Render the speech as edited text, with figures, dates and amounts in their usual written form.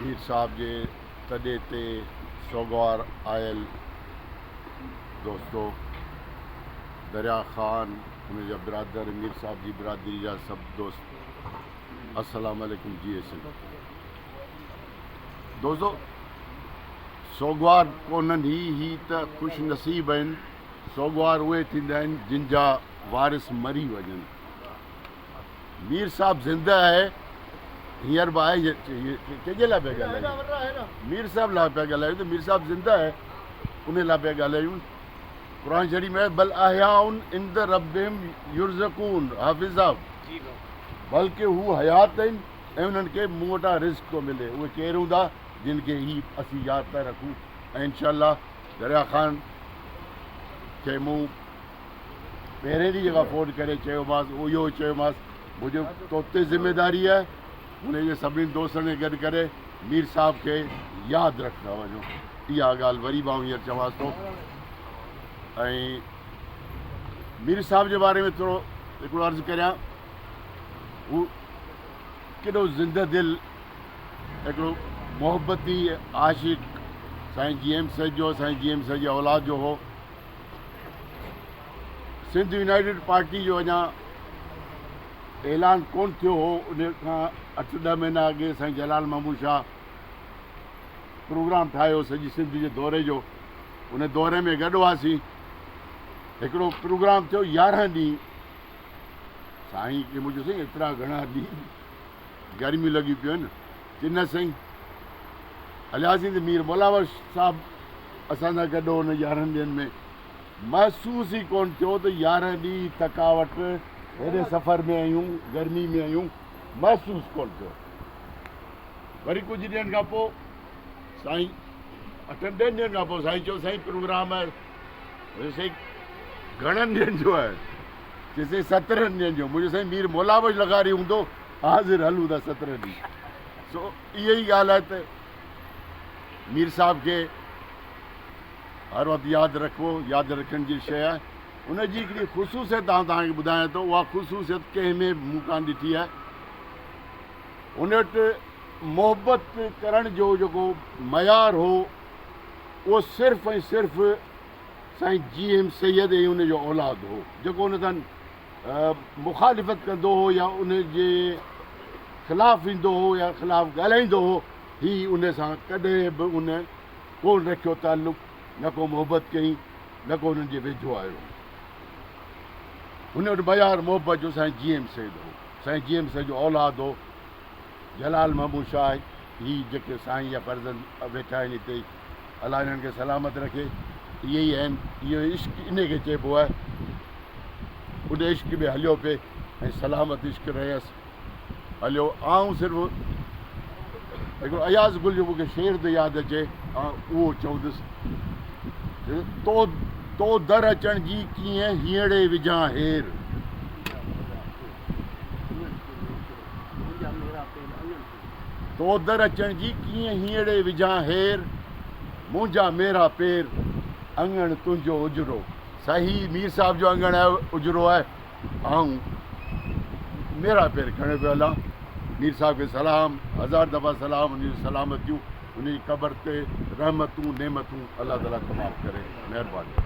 مير صاحب جي تڏي تي سوڳوار آيل دوستو دريا خان ان جا برادر مير صاحب جي برادري جا سڀ دوست السلام عليڪم جي سنڌ دوستو سوڳوار ڪونهن هي هي ته خوش نصيب آهن سوڳوار اهي ٿيندا آهن جن جا وارث مري وڃن مير صاحب زنده آهي هينئر به آهي ڪنهن جي لاء پيا ڳالهايون مير صاحب لاء پيا ڳالهايون ته مير صاحب زنده آهي ان لاء پيا ڳالهايون قرآن شريف ۾ بل احياء عند ربهم يرزقون حافظ صاحب بلڪه هو حيات آهن ۽ انهن کي مون وٽان رزق ٿو ملي اهي ڪير هوندا جن کي هي اسين ياد ٿا رکون ۽ انشاء الله دريا خان کي مون پهرين ڏينهن کان فون ڪري چيومانس اهو ئي چيومانس منهنجو تو تي ذميداري آهي هن جي سڀني دوستن کي گڏ ڪري مير صاحب کي ياد رکندا وڃو اها ڳالهه وري به آئون هينئر چوانس ٿو ۽ مير صاحب جي باري ۾ ٿورو هڪڙو عرض ڪريان هو ڪيڏو زنده دل هڪڙو محبتي عاشق سائين جي ايم سيد جو سائين جي ايم سيد جي اولاد جو هو سنڌ يونائيٽيڊ پارٽي جو اڃا اعلان ڪونه ٿيو هو ان کان اٺ ڏهه مهينا اڳي سائين جلال محمود شاهه پروگرام ٺاهيو سڄي سنڌ جي دوري جو ان دوري ۾ گڏ هئاسين هڪڙو پروگرام ٿيو 11 ڏينهن سائين کي مون چيو سائين ايترا گهڻا ڏينهن گرميون لڳيون پيون آهن چي نه سائين هلياسين ته مير مولا بخش صاحب اسان سان گڏ هو ان 11 ڏينهن ۾ محسوس ئي ڪونه ٿيو ته 11 ڏينهن ٿڪاوٽ هيڏي سفر ۾ آهيون گرمي ۾ آهيون محسوس ڪونه ٿيو وري ڪجهه ڏينهن کان پوء سائين اٺن ڏهن ڏينهن کان پوء سائين چيو سائين پروگرام آهي سائين گهڻن ڏينهن جو آهي چي سائين 17 ڏينهن جو منهنجو سائين مير مولا بخش لغاري هوندو حاضر هلون ٿا 17 ڏينهن سو اها ئي ڳالهه آهي ته مير صاحب کي هر وقت ياد رکبو، ياد رکڻ جي شيء آهي. ان جي هڪڙي خصوصيت آئون توهان کي ٻڌايان ٿو، اها خصوصيت ڪنهن ۾ به مون ڪانه ڏٺي آهي. ان وٽ محبت ڪرڻ جو جيڪو معيار هو، اهو صرف ۽ صرف سائين جي ايم سيد ۽ ان جو اولاد هو، جيڪو ان سان مخالفت ڪندو هو يا ان جي خلاف ويندو هو يا خلاف ڳالهائيندو هو، هي ان سان ڪڏهن به ان ڪونه رکيو تعلق، نه ڪو محبت ڪئي، نه ڪو انهن جي ويجهو آيو. هن وٽ معيار محبت جو سائين جي ايم سيد هو. سائين جي ايم سيد جو اولاد هو. جلال محمود شاهه هي جيڪي سائين جا فرزند ويٺا آهن هتي، الله انهن کي سلامت رکي. اهي ئي آهن. اهو عشق انهي کي چئبو آهي. ان عشق ۾ هليو پئي ۽ سلامت عشق رهيس. هليو آئون صرف هڪڙو اياز گل جو مونکي شعر ٿو ياد اچي آئون اهو چوندس تو تو در اچڻ جي ڪيئن هينئڙي وجهان هير. تو در اچڻ جي ڪيئن هينئڙي وجهان هير منهنجا ميرا پير اڱڻ تنهنجو اجرو. سائين هي مير صاحب جو اڱڻ آهي اجرو آهي. آئون ميرا پير کڻي پيو هلان. مير صاحب کي سلام، هزار دفعا سلام، ان جون سلامتيون، ان جي قبر تي رحمتون، نعمتون الله تعالي تمام ڪري. مهرباني.